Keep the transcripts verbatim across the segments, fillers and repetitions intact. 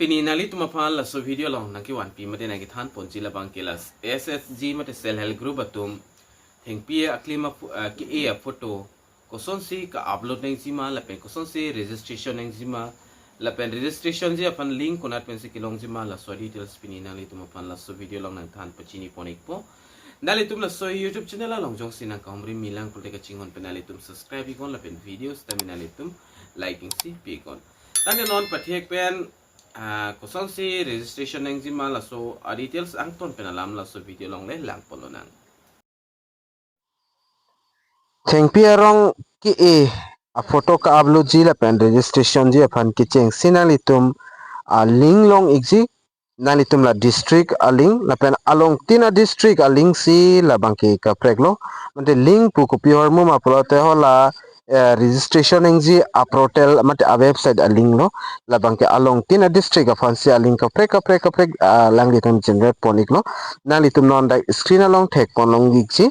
Pini nanglitum aphan laso video along nangkevanpi mate nangkethan ponji labang ke la S H G mate Self Help Group atum thengpi aklim a pho-, ah, ke-e aphoto kosonsi ka-upload nangji ma lapen kosonsi registration nangji ma lapen registration ji aphan link konat pensi kelongji ma laso details pini nanglitum aphan laso video along nangthan pachini pon ikpo. Nanglitum laso YouTube channel along jongsi nangkahumri milang pulote kachinghon pen nanglitum subscribe iknon lapen videos tame nanglitum like isi pi iknon. Tangte non pathek pen, ah, kosonsi registration nangji ma laso a-details angton pen alam laso video along le lang pon lonang. Thengpi arong ke-e aphoto ka-upload ji lapen registration ji aphan kechengsi nanglitum a-link long ikji, nanglitum la district a-link lapen alongtin a-district a-link si labang ke kaprek lo. Mate link pu kopi ahormu ma pulote hala, eh, registration nangji a-portal mate a-website a-link lo. Labang ke alongtin a-district aphansi a-link kaprek kaprek kaprek, ah, nanglitum generate pon iklo. Nanglitum non dak screen along thek pon long ikji.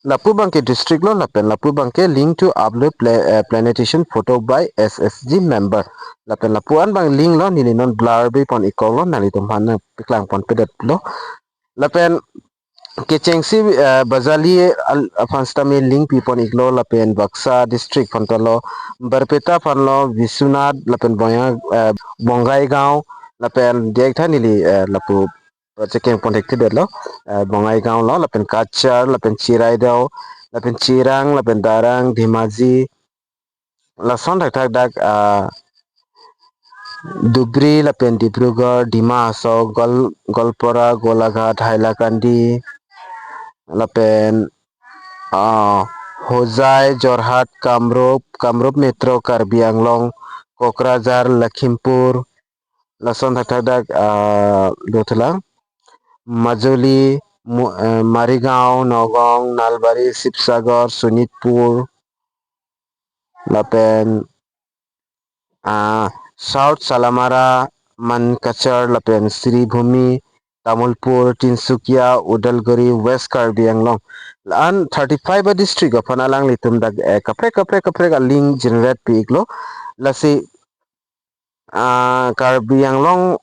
Lapu abang ke district lo lapen lapu abang ke link to upload pla-, eh, presentation photo by S H G member. Lapen lapu an abang link lo, neli non blur bi pon iklo, nanglitum aphan nangpeklang ponpedet lo. Lapen kechengsi, eh, Bajali al-, aphan sitame link pi pon iklo lapen Baksa district aphan ta lo, Barpeta aphan lo, Biswanath lapen Boya, eh, Bongaigaon lapen diak tha neli, eh, lapu chekeng pon thekthedetlo, eh, Bongaigaon lo, lapen Cachar, lapen Chiraidao, lapen Chirang, lapen Darrang, Dhemaji, lason thakthak dak, ah, Dhubri, lapen Dibrugarh, Dima Hasao, Gol-, Goalpara, Golaghat, Hailakandi, lapen, ah, Hojai, Jorhat, Kamrup, Kamrup Metro, Karbi Anglong, Kokrajhar, Lakhimpur, lason thakthak dak, ah, dothulang. Majuli, Mu-, eh, Marigaon, Nagaon, Nalbari, Sibsagar, Sonitpur, lapen, ah, South Salamara, Mankachar, lapen Sribhumi, Tamulpur, Tinsukia, Udalguri, West Karbi Anglong. La-an thirty-five a-district aphan alanglitum dak, eh, kaprek kaprek kaprek a-link generate pi iklo. Lasi, ah, Karbi Anglong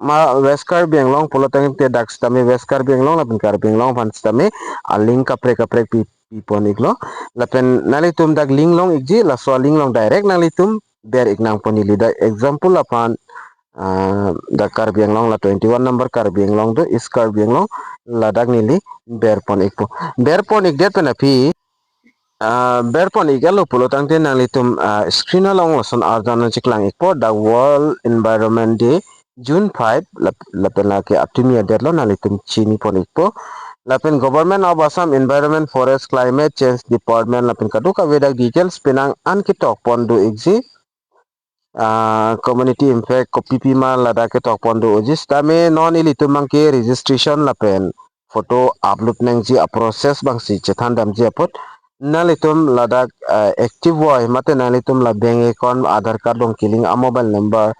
ma West Karbi Anglong pulo tangte dak sitame West Karbi Anglong lapen Karbi Anglong aphan sitame a-link kaprek kaprek pi, pi pon iklo. Lapen nanglitum dak link long ikji, laso a-link along direct nanglitum ber ik nangpo, neli dak example aphan, ah, dak Karbi Anglong la twenty-one number Karbi Anglong do, East Karbi Anglong, ladak neli ber pon ikpo. Ber pon ikdet pen aphi, ah, ber pon ik-etlo pulo tangte nanglitum, ah, screen along lason arjan nangcheklang ikpo, dak World Environment Day, June five, lap-, lapen lake aptimi adet lo, nanglitum chini pon ikpo. Lapen Government of Assam Environment, Forest, Climate Change Department, lapen kadokave dak details penang an ketok pon do ikji. Ah, community impact kopi pima ladak ketok pon do ikji. Sitame non ilitum abang ke registration lapen photo upload nangji a-process abangsi chethan damji apot. Nanglitum ladak, ah, active voi mate nanglitum la bank account, Aadhaar card along kelink a-mobile number,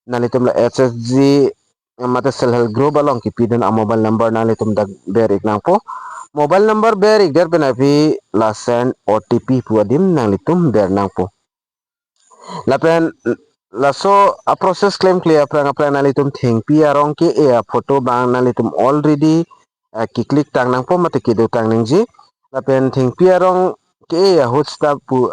nanglitum la S H G mate Self Help Group along kepidun a-mobile number nanglitum dak ber ik nangpo. Mobile number ber ikdet pen aphi la send O T P pu adim nanglitum ber nangpo. Lapen laso a-process klemkle aphrang aphrang nanglitum thengpi arong ke-e aphoto abang nanglitum already, eh, ke-click tang nangpo mate kedo tang nangji. Lapen thengpi arong ke-e ahut sita pu,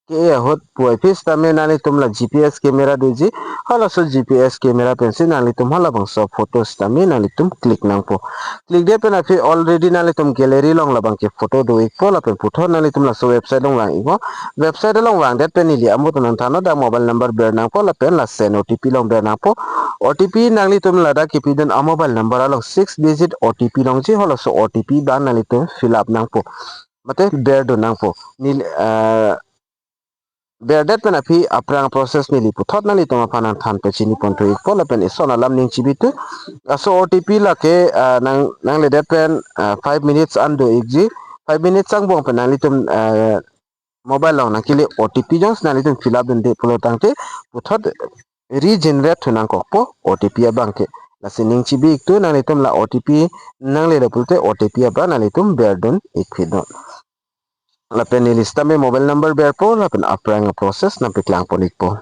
ke-e ahut pu aphi sitame nanglitum la G P S camera doji, halaso G P S camera pensi nanglitum halabangso photo sitame nanglitum click nangpo. Click det pen aphi already nanglitum gallery along labang ke photo do ikpo, lapen puthot nanglitum laso website along vang ikpo. Website along vangdet pen neli amo tum nangthanlo, dak mobile number ber nangpo lapen la send O T P along ber nangpo. O T P nanglitum ladak kepidun a-mobile number along six digit O T P longji, halaso O T P abang nanglitum fill up nangpo. Mate berdun nangpo. Neli, eh, berdet pen aphi aphrang process neli puthot nanglitum aphan nangthan pachini ponthu ikpo lapen ison alam ning chibitu. Laso O T P lake, ah, nang, nangledet pen, ah, five minutes an do ikji. Five minutes angbong pen nanglitum, ah, mobile along nangkele O T P jongsi nanglitum fill up dunde pulo tangte puthot regenerate thu nangkokpo O T P abang ke. Lasi ning chibi iktu, nanglitum la O T P nanglelo pulote O T P abang nanglitum berdun ikphitnon. Lapen neli sitame mobile number berpo, lapen aphrang a-process nangpeklang pon ikpo.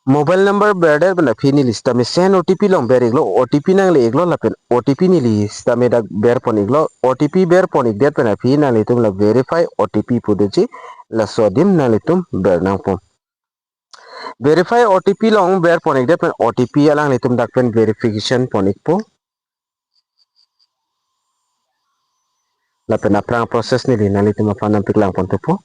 Mobile number berdet pen aphi neli sitame send O T P along ber iklo, O T P nangle iklo lapen O T P neli sitame dak berpon iklo, O T P berpon ikdet pen aphi nanglitum la verify O T P pu doji, laso adim nanglitum ber nangpo. Verify O T P along berpon ikdet pen O T P alanglitum dak pen verification pon ikpo. Lapen aphrang process neli nanglitum aphan nangpaklang pon thupo.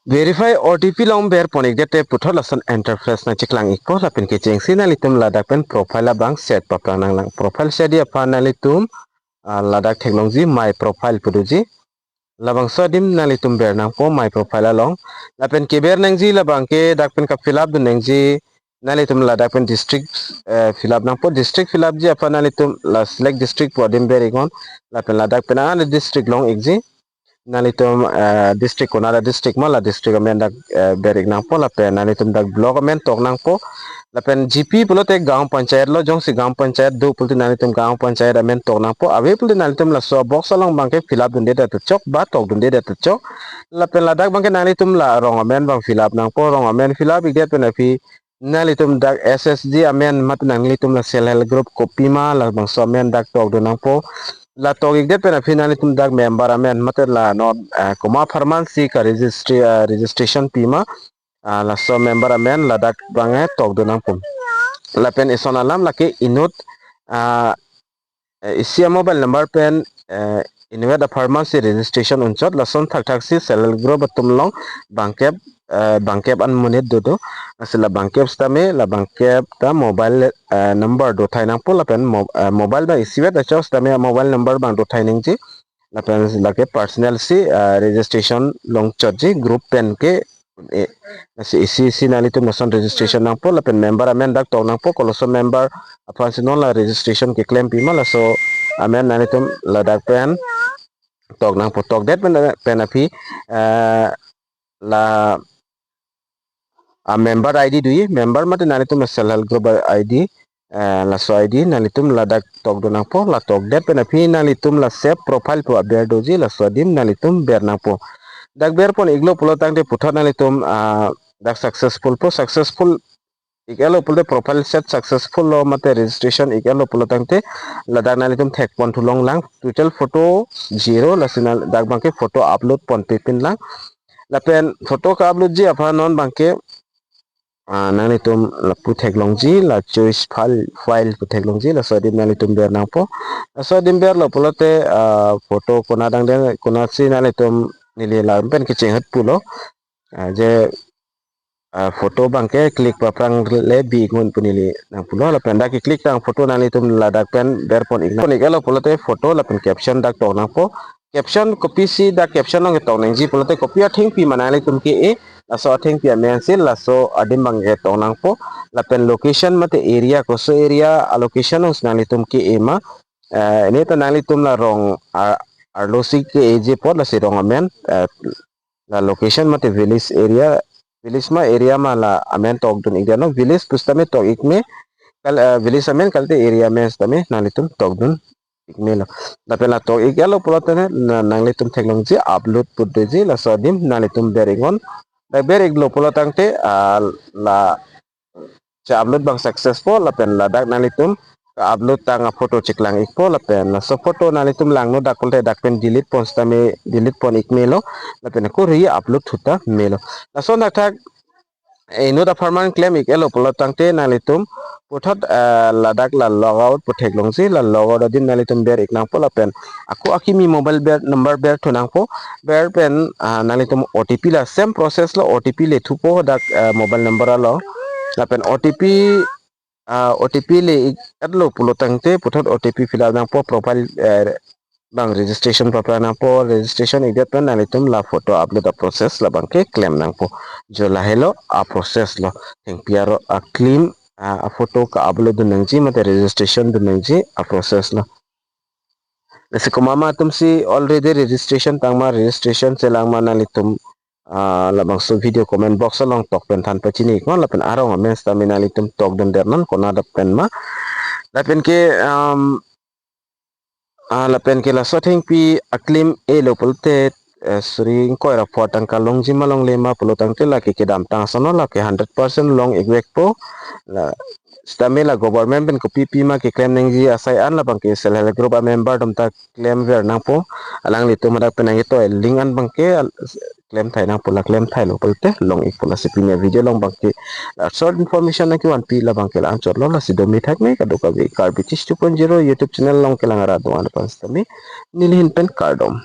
Verify O T P along berpon ikdet te puthot lason interface nangcheklang ikpo lapen kechengsi nanglitum ladak pen profile abang set paphrang nanglang. Profile set ji aphan nanglitum, ah, ladak theklongji my profile pu doji. Labangso adim nanglitum ber nangpo my profile along. Lapen keber nangji labang ke dak pen ka-fill up dun nangji, nanglitum ladak pen district, eh, fill up nangpo. District fill up ji aphan nanglitum la select district pu adim ber iknon. Lapen ladak pen an district long ikji. Nanglitum, eh, district konat a district ma la district amen dak, eh, ber ik nangpo lapen nanglitum dak block amen tok nangpo. Lapen G P pulote Gaon Panchayat lo, jongsi Gaon Panchayat do pulote nanglitum Gaon Panchayat amen tok nangpo. Ave pulote nanglitum laso box along abang ke fill up dunde det chok ba tok dunde det chok. Lapen ladak abang ke nanglitum la rong amen abang fill up nangpo. Rong amen fill up ikdet pen aphi nanglitum dak S H G amen mate nanglitum la self help group kopima labangso amen dak tok dun nangpo. La tok ikdet pen aphi nanglitum dak member amen mate la non, eh, komat apharman si ka registry, eh, registration pima, ah, laso member amen ladak abang ke tok dun nangpo. Lapen ison alam lake inut, ah, eh, isi a-mobile number pen, eh, inutvet apharman si registration unchot, lason thakthak si self help group atum along bangkep, eh, bangkep an monit dodo. Lasi la bangkep sitame, la bangkep ta mobile, eh, number dothai nangpo lapen mo-, eh, mobile abang isivet achok sitame mobile number abang dothai nangji. Lapen lake personal si, eh, registration longchotji group pen ke, eh, lasi isi isi nanglitum lason registration nangpo lapen member amen dak tok nangpo, koloso member aphan si non la registration keklem pima laso amen nanglitum ladak pen tok nangpo. Tokdet pen, pen aphi, eh, la a-member I D doji, member mate nanglitum self help group I D, eh, laso I D nanglitum ladak tok dun nangpo. La tokdet pen aphi nanglitum la save profile pu aber doji, laso adim nanglitum ber nangpo. Dak berpon iklo pulo tangte puthot nanglitum, ah, dak successful po, successful ik-etlo pulote profile set successful lo mate registration ik-etlo pulo tangte ladak nanglitum thekpon thulonglang, total photo zero, lasi na dak abang ke photo upload ponpe pinlang. Lapen photo ka-upload ji aphan non abang ke, ah, nanglitum lapu theklongji la choose file, file pu theklongji, laso adim nanglitum ber nangpo. Laso adim berlo pulote, ah, photo konat angdeng konatsi nanglitum neli la pen kecheng het pulo. Ah, je, ah, photo abang ke click paphrang le bi ngun pu neli nangpulo lapen dak ke-click tang photo nanglitum ladak pen berpon ik nang. Pon ik-etlo pulote photo lapen caption dak tok nangpo. Caption kopisi dak caption along ketok nangji pulote kopi athengpi ma nanglitum ke-e, laso athengpi amen si laso adim abang ketok nangpo. Lapen location mate area, koso area a-location along si nanglitum ke-e ma. Eh, ini ta nanglitum la rong ar-, arlo si ke-eji apot lasi rong amen, eh, la location mate village area, village ma area ma la amen tok dun ik det non, village pu sitame tok ik me, kal-, eh, village amen kalite area amen sitame nanglitum tok dun ik melo. Lapen la tok ik-etlo pulote na nanglitum theklongji upload pu doji, laso adim nanglitum ber iknon. Dak ber iklo pulo tangte, ah, la cha-upload abang successful lapen ladak nanglitum ka-upload tang a-photo cheklang ikpo lapen laso photo nanglitum langno dak pulote dak pen delete pon sitame delete pon ik melo lapen ako re-upload thuta melo. Lason thakthak inut apharman klem ik-etlo pulo tangte nanglitum puthot, eh, ladak la logout pu theklongji, la logout adim nanglitum ber ik nangpo lapen ako akimi mobile ber number ber thu nangpo. Ber pen, ah, nanglitum O T P la same process lo, O T P le thupo dak, ah, mobile number along. Lapen O T P, ah, O T P le ik-etlo pulo tangte puthot O T P fill up nangpo, profile, eh, abang registration paphrang nangpo, registration ikdet pen nanglitum la photo upload a-process labang ke klem nangpo. Jo lahelo a-process lo. Thengpi arong aklim, ah, a-photo ka-upload dun nangji mate registration dun nangji a-process lo. Lasi komat ma atum si already registration tang ma, registration chelang ma nanglitum, ah, labangso video comment box along tok pen than pachini iknon lapen arong amen sitame nanglitum tok dun det non konat pen ma. Lapen ke, um, ah, lapen ke laso athengpi aklim e-lo pulote, eh, suri ingkoi ra pho atangka longji ma longle ma pulo tangte lake kedamtang ason lo, lake hundred percent long-ikvekpo. La sitame la government pen kopi pima keklem nangji asai an labangke self help group a member atum ta klemver nangpo. Alanglitum hadak penang ito link an abangke al-, klem thai nangpo, la klem thailo pulote long-ikpo. Lasi pini a video along abangke la short information nangkevanpi labangke la-anchot lo. Lasi domi thakme kadokave Karbi Tish two point zero YouTube channel along kelang arat atum aphan sitame neli ahin pen kardom.